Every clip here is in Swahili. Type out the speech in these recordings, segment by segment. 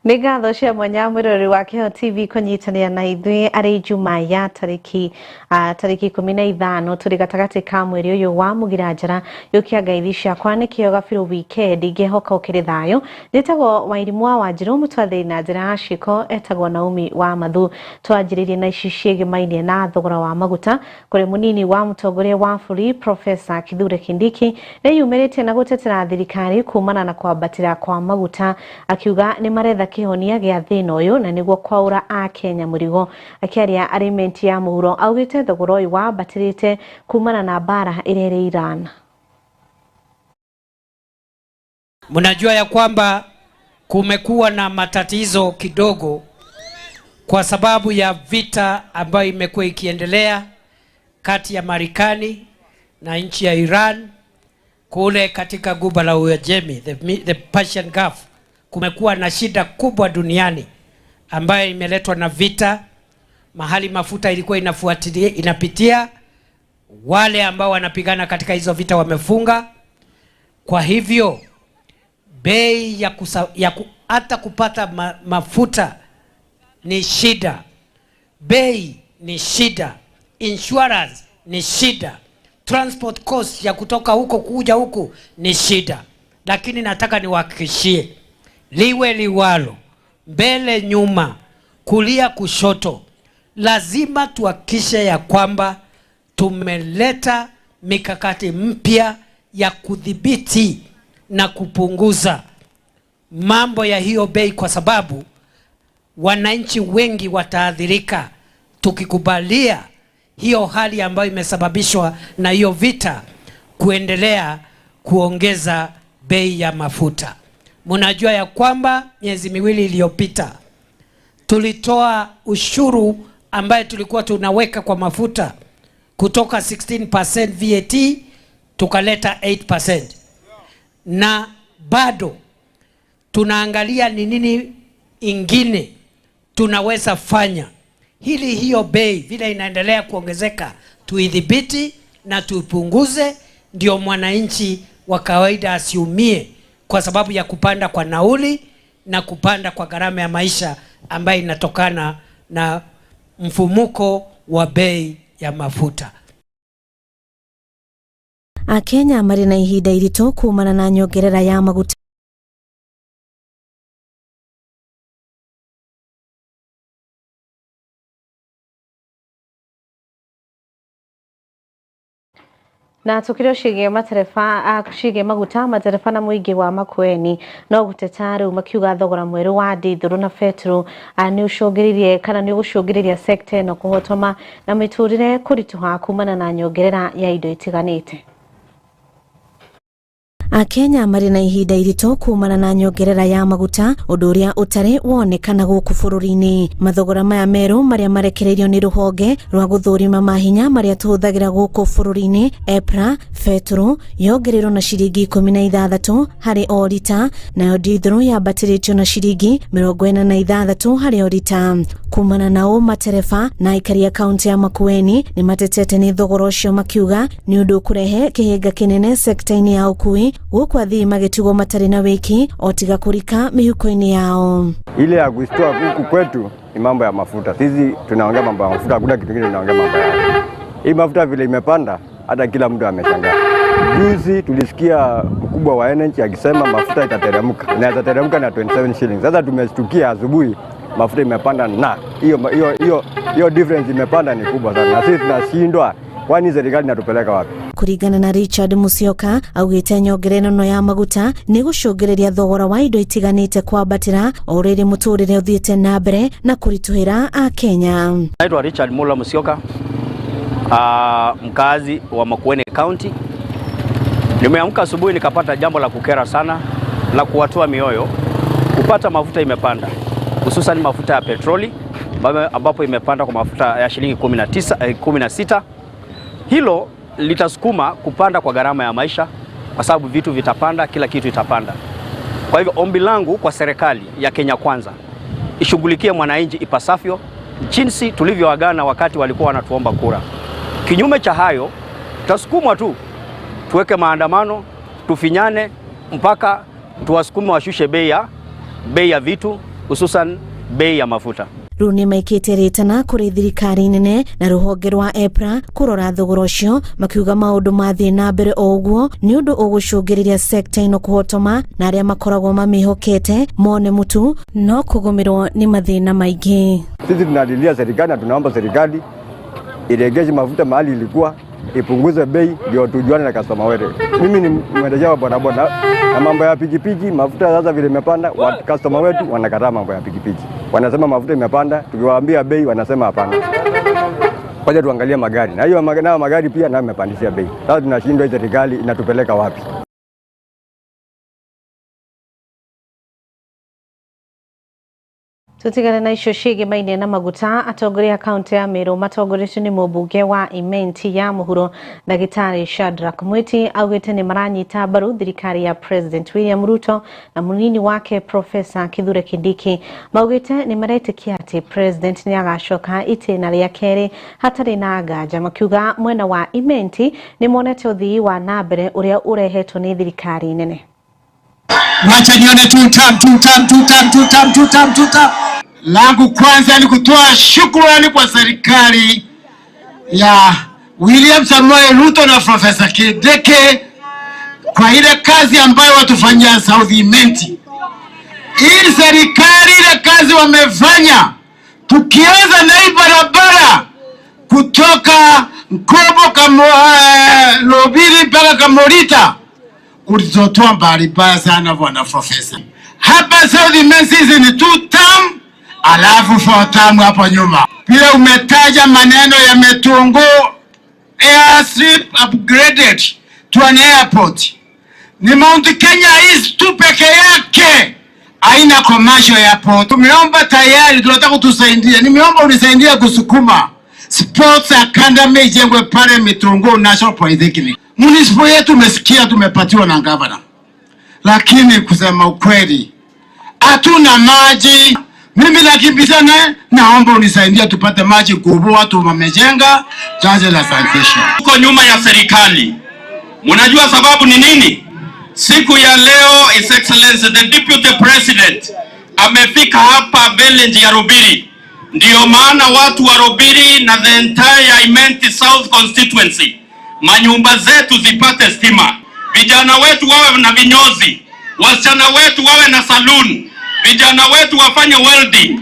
Nĩ ngatho cia mwanya mwĩroreri wa Kĩheo TV kũnyitanĩra na ithuĩ arĩ Juma ya tarĩki 15 tũrĩ gatagatĩ ka mweri ũyũ wa Mũgira Njara yũkia ngaithi ciakwa nĩ kĩo gabirũ weekend ngĩhoka ũkĩrĩ thayũ. Njĩtagwo Wairimũ wa Wanjirũ mũtwathĩri na njĩra ya ciĩko etagwo Naomi wa Mathu. Twanjĩrĩirie na ici ciĩgĩmainie na thogora wa maguta kũrĩ mũnini wa mũtongoria wa bũrũri Professor Kithure Kindiki nĩyumĩrĩtie na gũtetera thirikari kumana na kwambatĩra kwa maguta akiuga nĩ maretha kĩhonia gĩa thĩna ũyũ na nĩguo kwaũra akenya mũrigo. Akĩaria arĩ menti ya mũhuro augĩte thogora ũyũ wambatĩrĩte kumana na mbara ĩrĩa ĩrĩ Iran. Mnajua ya kwamba kumekuwa na matatizo kidogo kwa sababu ya vita ambayo imekuwa ikiendelea kati ya Marekani na nchi ya Iran kule katika guba la Uajemi, the Persian Gulf. Kumekuwa na shida kubwa duniani ambayo imeletwa na vita. Mahali mafuta ilikuwa inafuatilia, inapitia, wale ambao wanapigana katika hizo vita wamefunga. Kwa hivyo bei ya hata kupata mafuta ni shida, bei ni shida, insurance ni shida, transport cost ya kutoka huko kuja huku ni shida. Lakini nataka niwahakikishie, liwe liwalo, mbele nyuma, kulia kushoto, lazima tuhakikishe ya kwamba tumeleta mikakati mpya ya kudhibiti na kupunguza mambo ya hiyo bei, kwa sababu wananchi wengi wataathirika tukikubalia hiyo hali ambayo imesababishwa na hiyo vita kuendelea kuongeza bei ya mafuta. Mnajua ya kwamba miezi miwili iliyopita tulitoa ushuru ambaye tulikuwa tunaweka kwa mafuta kutoka 16% VAT tukaleta 8%. Na bado tunaangalia ni nini ingine tunaweza fanya ili hiyo bei vile inaendelea kuongezeka tuidhibiti na tuipunguze, ndio mwananchi wa kawaida asiumie kwa sababu ya kupanda kwa nauli na kupanda kwa gharama ya maisha ambayo inatokana na mfumuko wa bei ya mafuta. Akenya marĩ na ihinda iritũ kumana na nyongerera ya maguta. Na tukiro cigie matereba cigie maguta matereba na muingi wa Makueni no guteta riu makiuga thogora mweru wa ndithũrũ na betro ni ucũngĩrĩirie kana ni ugucũngĩrĩria sekta ĩno kũhotoma na mĩtũrĩre kũritũha kumana na nyongerera ya indo itiganĩte. Akenya marĩ na ihinda iritũ kumana na nyongerera ya maguta, ũndũ ũrĩa ũtarĩ wonekana gũkũ bũrũri-inĩ. Mathogora maya merũ marĩa marekereirio nĩ rũhonge rwa gũthũrima mahinya marĩa tũhũthagĩra gũkũ bũrũri-inĩ EPRA, betũrũ yongereirwo na ciringi 16 harĩ o rita, nayo ndithũrũ yambatĩrĩtio na ciringi 46 harĩ o rita. Kumana na ũũ, matereba na aikari a kaunti ya Makueni nĩ matetete nĩ thogora ũcio, makiuga nĩ ũndũ ũkũrehe kĩhĩnga kĩnene sekta-inĩ ya ũkui, gũkũ athii magĩtigwo matarĩ na wĩki o tiga kũrika mĩhuko-inĩ yao. Ile ya kushtua huku kwetu ni mambo ya mafuta. Sisi tunaongea mambo ya mafuta, hakuna kitu kingine tunaongea mambo ya. Hii mafuta vile imepanda, hata kila mtu ameshangaa. Juzi tulisikia mkubwa wa energy akisema mafuta itateremka. Inaweza teremka na 27 shillings. Sasa tumeshtukia asubuhi mafuta imepanda, na hiyo difference imepanda ni kubwa sana. Na sisi tunashindwa, kwani serikali inatupeleka wapi? Kuringana na Richard Musyoka, augite nyongerera ĩno ya maguta nĩ gũcũngĩrĩria thogora wa indo itiganĩte kwambatĩra o rĩrĩ mũtũrĩre ũthiĩte na mbere na kũritũhĩra Akenya. Naitwa Richard Mula Musyoka, mkazi wa Makueni County. Nimeamka asubuhi nikapata jambo la kukera sana la kuwatua mioyo. Kupata mafuta imepanda, hususan mafuta ya petroli ambapo imepanda kwa mafuta ya shilingi 16. Hilo litasukuma kupanda kwa gharama ya maisha, kwa sababu vitu vitapanda, kila kitu itapanda. Kwa hivyo ombi langu kwa serikali ya Kenya Kwanza, ishughulikie mwananchi ipasavyo, jinsi tulivyoagana wakati walikuwa wanatuomba kura. Kinyume cha hayo, tutasukumwa tu tuweke maandamano, tufinyane mpaka tuwasukume washushe bei ya vitu. hususan bei ya mafuta. Rĩu nĩ maikĩte rĩtana kũrĩ thirikari nene na rũhonge rwa EPRA kũrora thogora ũcio, makiuga maũndũ mathiĩ na mbere o ũguo nĩ ũndũ ũgũcũngĩrĩria sekta ĩno kũhotoma na arĩa makoragwo mamĩhokete mone mũtu no kũgũmĩrwo nĩ mathĩna maingĩ. Sisi tunalilia serikali na tunaomba serikali iregeshe mafuta mahali ilikuwa, ipunguze bei ndio tujuane na customer wetu. Mimi ni mwendeshaji wa bodaboda na mambo ya pikipiki, mafuta sasa vile imepanda, customer wetu wanakataa mambo ya pikipiki. Wanasema mafuta imepanda, tukiwaambia bei wanasema hapana. Wacha tuangalie magari. Na hiyo magari pia nayo imepandishia bei. Sasa tunashindwa, hii serikali inatupeleka wapi? Tutigane na icio ciĩgĩmaine na maguta. Atongoria a kaunti ya Meru matongoretio nĩ mũmbunge wa Imenti ya mũhuro Ndagĩtarĩ Shadrack Mwiti augĩte nĩ maranyita mbaru thirikari ya President William Ruto na mũnini wake Professor Kithure Kindiki. Maugĩte nĩ maretĩkia atĩ President nĩ agacoka itĩna rĩa kerĩ hatarĩ na nganja, makiuga mwena wa Imenti nĩ monete ũthii wa na mbere ũrĩa ũrehetwo nĩ thirikari nene. Wacha nione two term, two term, two term, two term, two term, two term. Langu kwanza ni kutoa shukrani kwa serikali ya William Samoei Ruto na Profesa Kindiki kwa ile kazi ambayo watufanyia South Imenti. Hii serikali ile kazi wamefanya, tukianza na hii barabara kutoka Nkobo kama Lobiri mpaka Kamorita, ulizotoa mbali mbaya sana bwana Profesa. Hapa South Imenti hizi ni 2 term alafu 4 term hapo nyuma. Pia umetaja maneno ya Metungo airstrip upgraded to an airport. Ni Mount Kenya East tu peke yake haina commercial airport. Tumeomba tayari, tunataka kutusaidia. Nimeomba unisaidie kusukuma Sports Academy ijengwe pale Metungo National Polytechnic. Municipal yetu umesikia tumepatiwa na governor. Lakini kusema ukweli hatuna maji. Mimi nakimbizana, naomba unisaidie tupate maji kubwa, watu wamejenga chanzo la sanitation. Huko nyuma ya serikali. Mnajua sababu ni nini? Siku ya leo His Excellency the Deputy President amefika hapa village ya Rubiri. Ndio maana watu wa Rubiri na the entire Imenti South constituency, manyumba zetu zipate stima, vijana wetu wawe na vinyozi, wasichana wetu wawe na saloon, vijana wetu wafanye welding.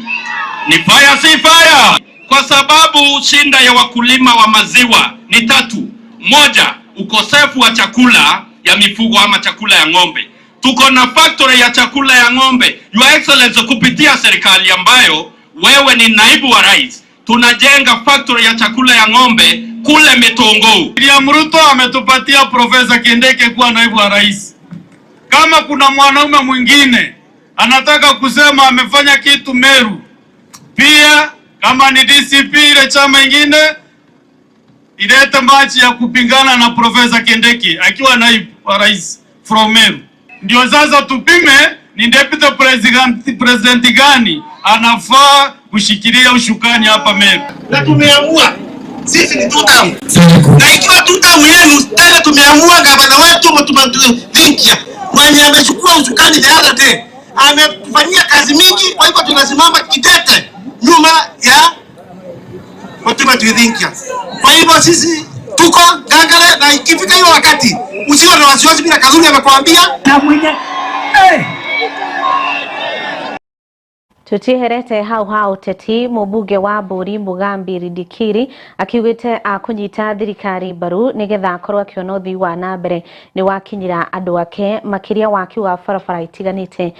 Ni fire si fire? Kwa sababu shinda ya wakulima wa maziwa ni tatu. Moja, ukosefu wa chakula ya mifugo ama chakula ya ng'ombe. Tuko na factory ya chakula ya ng'ombe. Your Excellency, kupitia serikali ambayo wewe ni naibu wa rais, tunajenga factory ya chakula ya ng'ombe kule Mitongo. William Ruto ametupatia Profesa Kindiki kuwa naibu wa rais. Kama kuna mwanaume mwingine anataka kusema amefanya kitu Meru, pia kama ni DCP ile chama ingine ilete machi ya kupingana na Profesa Kindiki akiwa naibu wa rais from Meru. Ndio sasa tupime ni deputy president gani anafaa kushikilia ushukani hapa Meru. Na tumeamua sisi ni two term. Na ikiwa two term yenu tena tumeamua gavana wetu Mutuma mwenye amechukua ushukani the other day amefanyia kazi mingi, kwa hivyo tunasimama kitete nyuma ya Mutuma Thinkia. Kwa hivyo sisi tuko gangare, na ikifika hiyo wakati usiwe na wasiwasi bila Kazuri amekwambia na mwenye Tutiherete hau hau teti mũmbunge wa Mbũri Mugambi Rindikiri akiugĩte akũnyita thirikari mbaru nĩgetha akorwo akĩona ũthii wa na mbere nĩ wakinyĩra andũ ake makĩria waki wa barabara itiganĩte.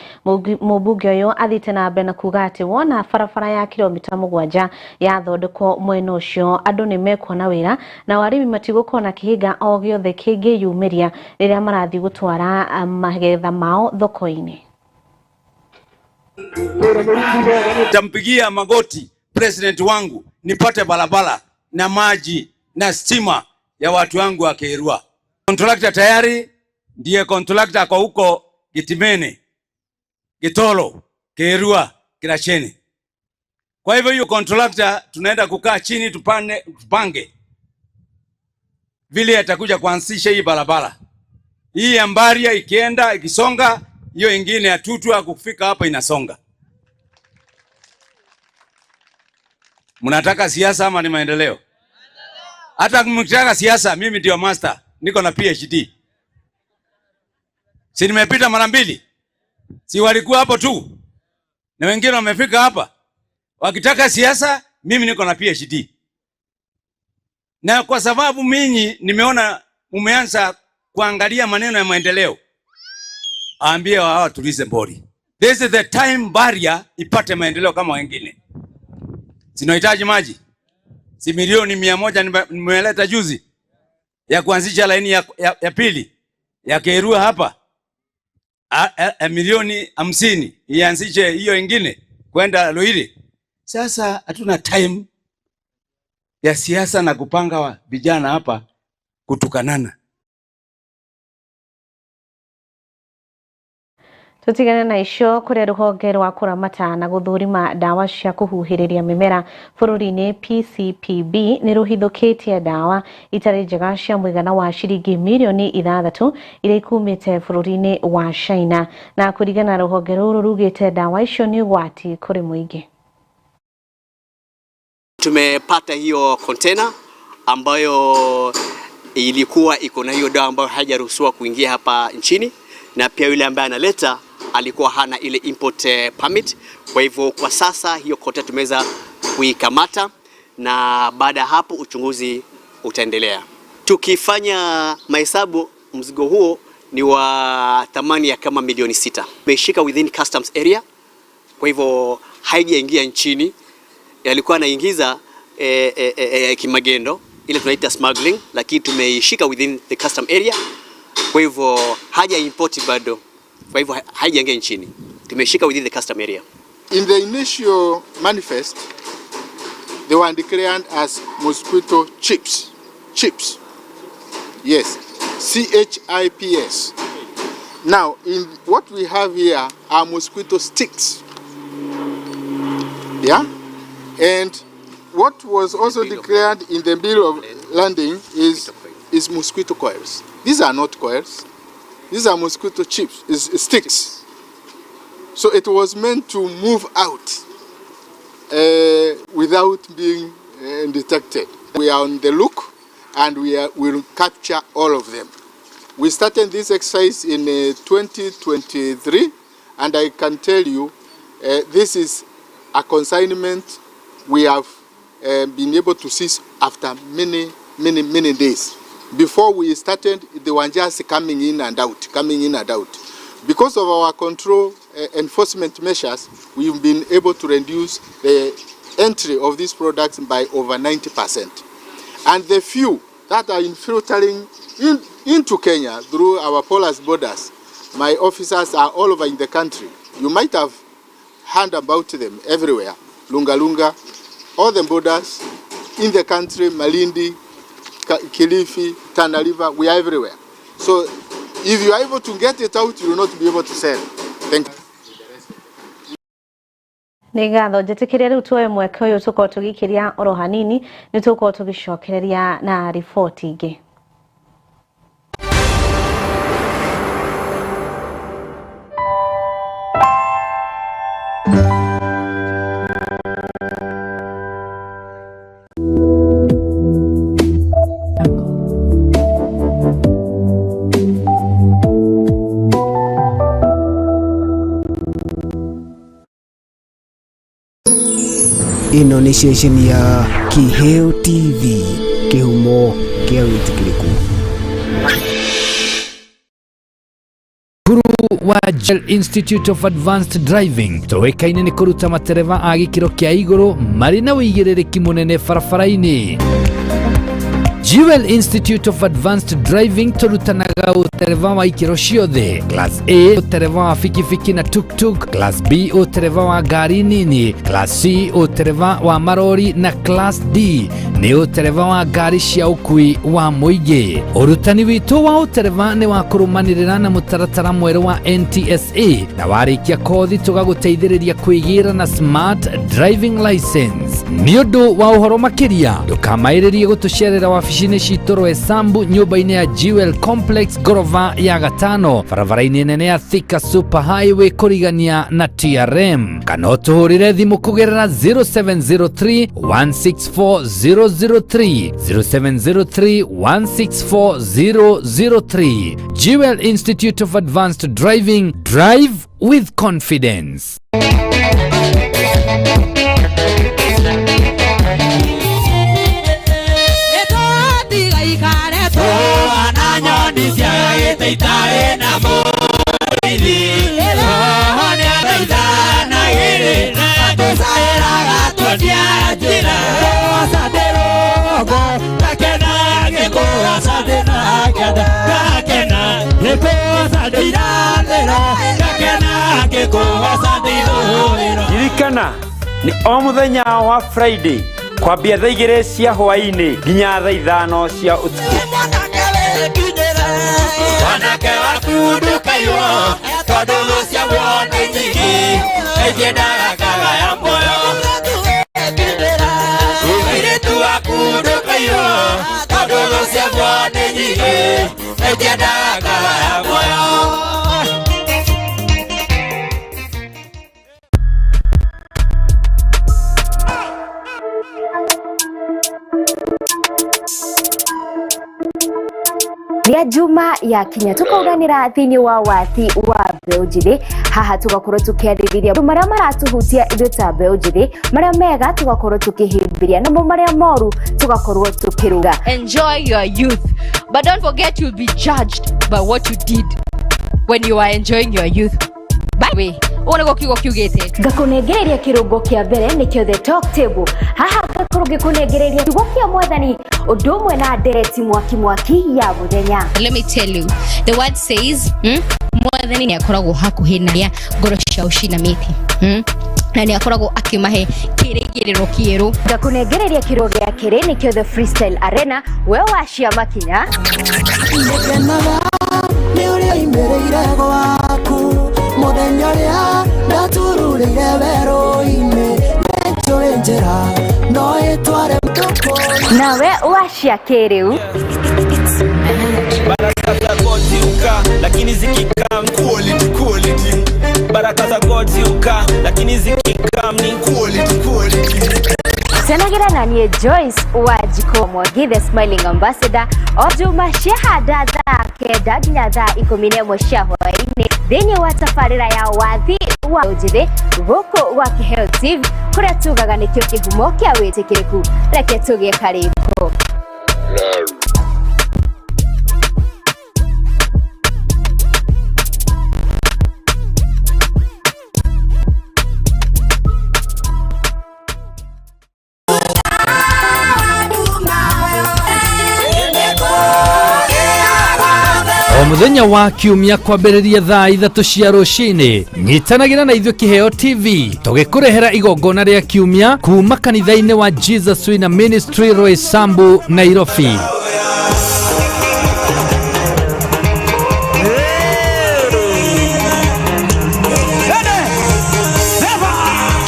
Mũmbunge ũyũ athiĩte na mbere na kuga atĩ wona barabara ya kilomita 7 yathondekwo mwena ũcio andũ nĩ mekuona wĩra na arĩmi matigũkorwo na kĩhĩnga o gĩothe kĩngĩyumĩria rĩrĩa marathiĩ gũtwara magetha mao thoko-inĩ. Tampigia magoti president wangu nipate barabara na maji na stima ya watu wangu wa Kerua. Contractor tayari ndiye contractor kwa huko Gitimene, Gitolo, Kerua, Kiracheni. Kwa hivyo hiyo contractor tunaenda kukaa chini tupange vile atakuja kuanzisha hii barabara. Hii ambaria ikienda ikisonga, hiyo ingine ya Tutwa kufika hapa inasonga. Mnataka siasa ama ni maendeleo? Hata mkitaka siasa, mimi ndio master, niko na PhD. Si nimepita mara mbili? Si walikuwa hapo tu? Na wengine wamefika hapa. Wakitaka siasa, mimi niko na PhD. Na kwa sababu mimi nimeona umeanza kuangalia maneno ya maendeleo, aambie hawa tulize mbori. This is the time barrier ipate maendeleo kama wengine. Sinahitaji maji. Si milioni 100 nimeleta juzi ya kuanzisha laini ya pili ya Kerua hapa. Milioni 50 ianzishe hiyo ingine kwenda Loire. Sasa hatuna time ya siasa na kupanga vijana hapa kutukanana. Tutigane na icio kuria ruhonge rwa kuramata na guthurima ndawa cia kuhuhiriria mimera bururi-ini PCPB ni ruhithukitie ndawa itari njega cia muigana wa ciringi milioni 6 iria ikumite bururi-ini wa China. Na kuringana na ruhonge ruru rugite ndawa icio ni ugwati kuri muingi. Tumepata hiyo container ambayo ilikuwa iko na hiyo dawa ambayo haijaruhusiwa kuingia hapa nchini, na pia yule ambaye analeta alikuwa hana ile import permit. Kwa hivyo kwa sasa hiyo container tumeweza kuikamata, na baada hapo uchunguzi utaendelea. Tukifanya mahesabu, mzigo huo ni wa thamani ya kama milioni 6. Tumeshika within customs area, kwa hivyo haijaingia nchini. Alikuwa anaingiza kimagendo, ile tunaita smuggling, lakini tumeishika within the custom area. Kwa hivyo haja import bado, kwa hivyo haijaingia nchini. Tumeshika within the custom area. In the initial manifest, they were declared as mosquito chips. Chips. Yes, CHIPS. Now, in what we have here are mosquito sticks. Yeah? And what was also declared in the bill of landing is mosquito coils. These are not coils. These are mosquito chips, sticks. So it was meant to move out without being detected. We are on the look, and we will capture all of them. We started this exercise in 2023, and I can tell you this is a consignment we have been able to seize after many, many, many days. Before we started, they were just coming in and out, coming in and out. Because of our control enforcement measures, we've been able to reduce the entry of these products by over 90%. And the few that are infiltrating into Kenya through our porous borders, my officers are all over in the country. You might have heard about them everywhere. Lunga Lunga, all the borders in the country, Malindi, Kilifi, Tana River, we are everywhere. So if you are able to get it out, you will not be able to sell. Thank you. Nĩ ngatho njĩtĩkĩria rĩu tuoe mweke ũyũ tũkorwo tũgĩkĩria oro hanini nĩ tũkorwo tũgĩcokereria na riboti ingĩ. Ĩno nĩ ceceni ya Kiheo TV, kĩhumo kĩa wĩtĩkĩrĩku. Cukuru wa Jewel Institute of Advanced Driving tũĩkaine nĩ kũruta matereba a gĩkĩro kĩa igũrũ marĩ na ũigĩrĩrĩki mũnene barabara-inĩ. Jewel Institute of Advanced Driving tũrutanaga ũtereba wa ikĩro ciothe: Class A ũtereba wa bikibiki na tuktuk, Class B ũtereba wa ngari nini, Class C ũtereba wa marori na Class D nĩ ũtereba wa ngari cia ũkui wa mũingĩ. Ũrutani witũ wa ũtereba nĩ wa kũrũmanĩrĩra na mũtaratara mwerũ wa NTSA, na warĩkia kothi tũgagũteithĩrĩria kwĩgĩra na smart driving license. Nĩ ũndũ wa ũhoro makĩria ndũkamaĩrĩrie gũtũcerera wabici wabici-inĩ citũ Roysambu nyũmba-inĩ ya Jewel Complex ngorova ya gatano barabara-inĩ nene ya Thika Super Highway kũrigania na TRM, kana ũtũhũrĩre thimũ kũgerera 0703 164 003 0703 164 003. Jewel Institute of Advanced Driving, drive with confidence. Ririkana ni o muthenya wa Friday kwambia thaa 2 cia hwaini nginya thaa 5 cia utuku. Wanake waku ndũkaiywo tondũ thũ ciaguo nĩ nyingĩ nĩciendaga kagaya muoyo. Mũirĩtu waku ndũkaiywo tondũ thũ ciaguo nĩ nyingĩ nĩciendaga kagaya muoyo. Rĩa Juma ya kinya tukauganĩra thĩinĩ wa wathi wa mbeũ njĩthĩ. Haha tugakorwo tũkĩarĩrĩria maũndũ marĩa maratuhutia ithuĩ ta mbeũ njĩthĩ, marĩa mega tugakorwo tũkĩhĩmbĩria, namo marĩa moru tugakorwo tũkĩrũga. Enjoy your youth, but don't forget you'll be judged by what you did when you are enjoying your youth. By the way, ũguo nĩguo kiugo kiugĩte. Ngakũnengereria kĩrũngo kĩa mbere nĩkĩo The Talk Table. Haha ngakorwo ngĩkũnengereria kiugo kĩa mwathani ũndũ ũmwe na ndereti mwaki mwaki ya mũthenya. Let me tell you, the word says, mwathani nĩ akoragwo hakuhĩ na arĩa ngoro ciao cinamĩte, na nĩ akoragwo akĩmahe kĩrĩgĩrĩro kĩerũ. Ngakũnengereria kĩrũngo gĩa kerĩ nĩkĩo The Freestyle Arena, we wacia makinya. Ngenaga nĩ ũrĩa imĩrĩire gwaku mũthenya ũrĩa ndatururĩire werũ-inĩ nĩnjũĩ njĩra no ĩtware mtũkũ. Nawe wacia kĩrĩu. Baraka za God ziuka lakini zikikam quality quality. Baraka za God ziuka lakini zikikam ni quality quality. Tenagira na niĩ Joyce Wanjikũ Mwangi, the smiling ambassador, o Juma ciahanda thaa 9 nginya thaa 11 cia hwaĩ-inĩ thĩinĩ wa tabarĩra ya wathi wa njĩthĩ gũkũ gwa Kĩheo TV, kũrĩa tugaga nĩkĩo kĩhumo kĩa wĩtĩkĩrĩku. Reke tũgĩe karĩko. O muthenya wa kiumia kwambĩrĩria thaa 3 cia rũcinĩ nyitanagĩra na ithuĩ Kĩheo TV tũgĩkũrehera igongona rĩa kiumia kuma kanitha-inĩ wa Jesus Winner Ministry Roysambu, Nairobi.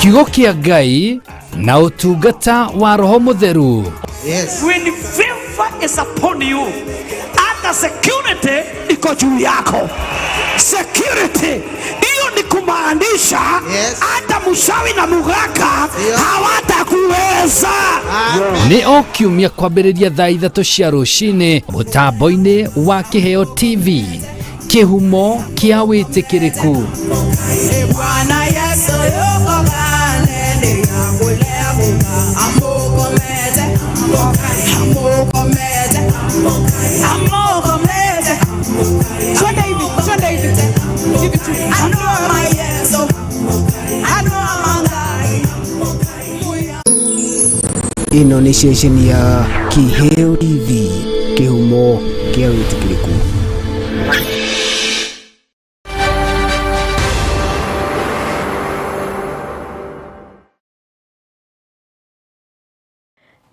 Kiugo kĩa Ngai na ũtungata wa Roho Mũtheru. Yes. When favor is upon you, hata security iko juu yako. Security hiyo ni kumaanisha hata mshawi na mugaka hawatakuweza. Nĩ o kiumia kwambĩrĩria thaa 3 cia rũcinĩ mũtambo-inĩ wa Kĩheo TV, kĩhumo kĩa wĩtĩkĩrĩku. Bwana Yesu yuko kale amukomete amukomete amukomete. Twende hivi, twende hivi. Hivi tu. I know my Yesu. I know my God. Ĩno nĩ ceceni ya Kĩheo TV, kĩhumo kĩa wĩtĩkĩrĩku.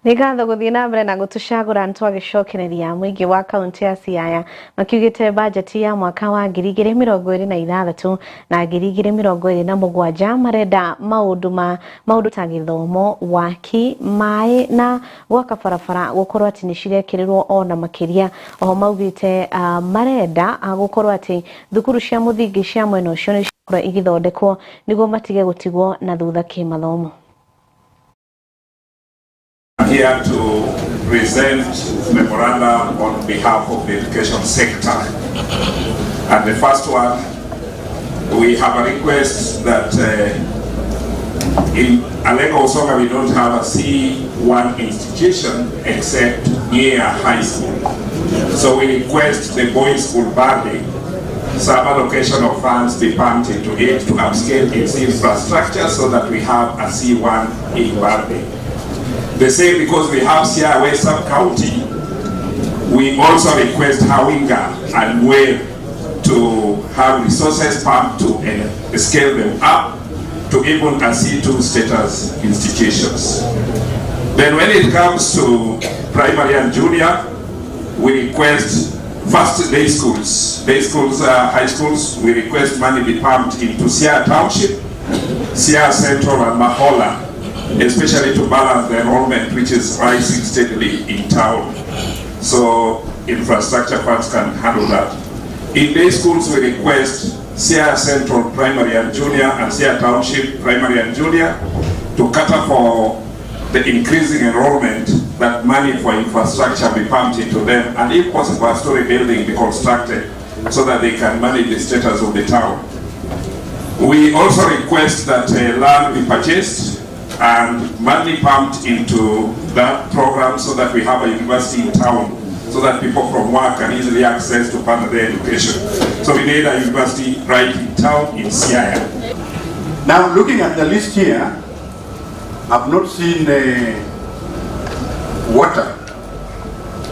Nĩ ngatho gũthiĩ na mbere na gũtũcagũra. Nĩtwagĩcokereria mũingĩ wa kaunti ya Siaya makiugĩte bajeti ya mwaka wa 2026 na 2027 marenda maũndũ ma maũndũ ta gĩthomo, waki, maĩ na gwaka barabara gũkorwo atĩ nĩ cirekĩrĩrwo ona makĩria. Oho maugĩte marenda gũkorwo atĩ thukuru cia mũthingi cia mwena ũcio nĩ cikorwo igĩthondekwo nĩguo matige gũtigwo na thutha kĩmathomo. I'm here to present memoranda on behalf of the education sector. And the first one, we have a request that in Alego Usoga we don't have a C1 institution except near high school. So we request the boys' school body, some allocation of funds be pumped into it to upscale its infrastructure so that we have a C1 in Barbie. They say because we have Siaya West Sub-County, we also request Hawinga and Ware to have resources pumped to scale them up to even a C2 status institutions. Then when it comes to primary and junior, we request first day schools, high schools, we request money be pumped into Siaya Township, Siaya Central and Mahola, especially to balance the enrollment which is rising steadily in town. So infrastructure funds can handle that. In day schools, we request Siaya Central Primary and Junior and Siaya Township Primary and Junior to cater for the increasing enrollment, that money for infrastructure be pumped into them, and if possible, a story building be constructed so that they can manage the status of the town. We also request that land be purchased and money pumped into that program so that we have a university in town, so that people from work can easily access to further their education. So we need a university right in town in Siaya. Now, looking at the list here, I've not seen water.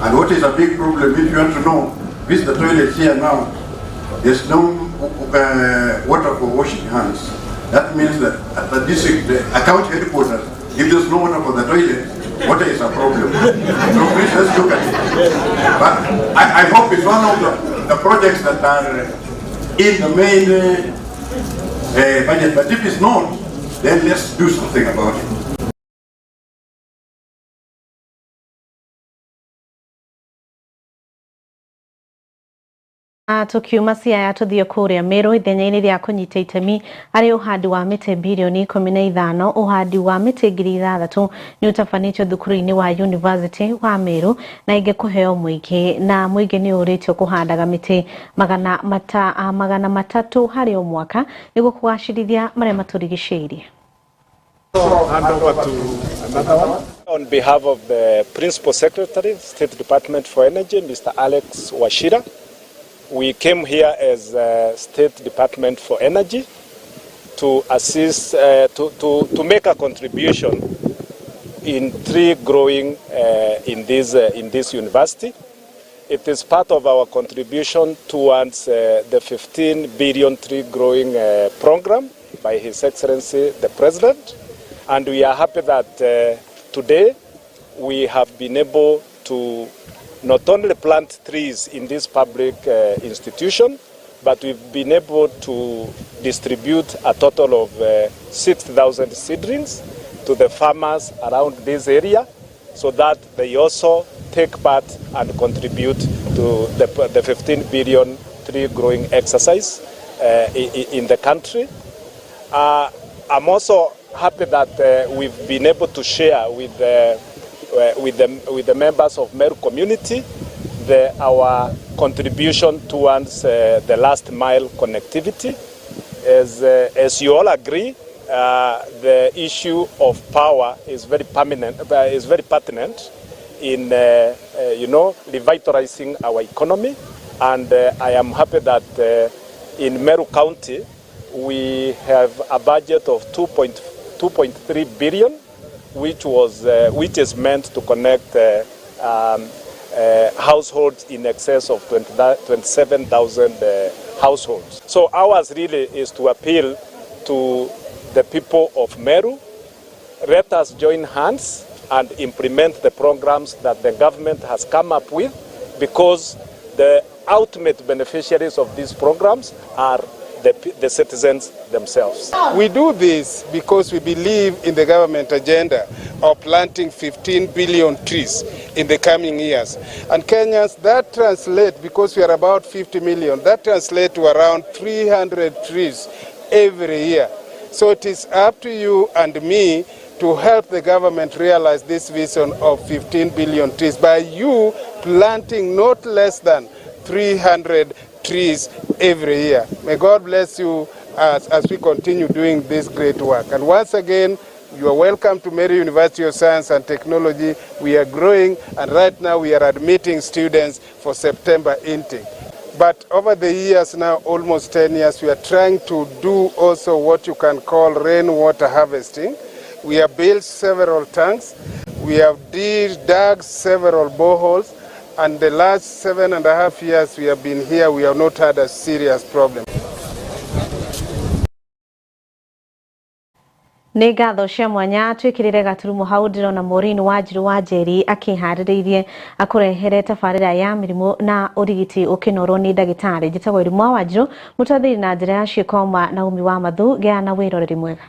And water is a big problem. If you want to know, visit the toilets here now, there's no water for washing hands. That means that at the district, the county headquarters, if there's no water for the toilet, water is a problem. So please, let's look at it. But I hope it's one of the projects that are in the main budget. But if it's not, then let's do something about it. Tukiuma Siaya tuthie kuria Meru ithenya-inĩ rĩa kũnyita itemi harĩ ũhandi wa mĩtĩ birioni 15 ũhandi wa mĩtĩ 6,000 nĩ ũtabanĩtio thukuru-inĩ wa University wa Meru na ĩngĩ kũheo mũingĩ na mũingĩ nĩ ũrĩtio kũhandaga mĩtĩ 300 harĩ o mwaka nĩguo kũgacĩrithia marĩa matũrigicĩirie. Hand over to another one. On behalf of the Principal Secretary, State Department for Energy, Mr. Alex Wachira, we came here as State Department for Energy to assist, to make a contribution in tree growing in this university. It is part of our contribution towards the 15 billion tree growing program by His Excellency the President. And we are happy that today we have been able to not only plant trees in this public institution, but we've been able to distribute a total of 6,000 seedlings to the farmers around this area so that they also take part and contribute to the 15 billion tree growing exercise in the country. I'm also happy that we've been able to share with the members of Meru community our contribution towards the last mile connectivity. As you all agree, the issue of power is very pertinent in revitalizing our economy, and I am happy that in Meru County we have a budget of 2.3 billion, which is meant to connect households in excess of 27,000 households. So ours really is to appeal to the people of Meru. Let us join hands and implement the programs that the government has come up with, because the ultimate beneficiaries of these programs are the citizens themselves. We do this because we believe in the government agenda of planting 15 billion trees in the coming years. And Kenyans, that translates, because we are about 50 million, that translates to around 300 trees every year. So it is up to you and me to help the government realize this vision of 15 billion trees by you planting not less than 300 trees every year. May God bless you as we continue doing this great work. And once again, you are welcome to Meru University of Science and Technology. We are growing, and right now we are admitting students for September intake. But over the years now, almost 10 years, we are trying to do also what you can call rainwater harvesting. We have built several tanks. We have dug several boreholes. And the last 7.5 years we have been here, we have not had a serious problem. Nĩ ngatho cia mwanya twĩkĩrĩre gaturumo hau ndĩrona Maureen Wanjiru wa Njeri akĩharĩrĩirie akũrehere tabarĩra ya mĩrimũ na ũrigiti ũkĩnorwo nĩ ndagĩtarĩ. Njĩtagwo Irimũ wa Wanjiru mũtwathĩri na njĩra ya ciĩko ma Naomi wa Mathu. Gĩa na wĩroreri mwega.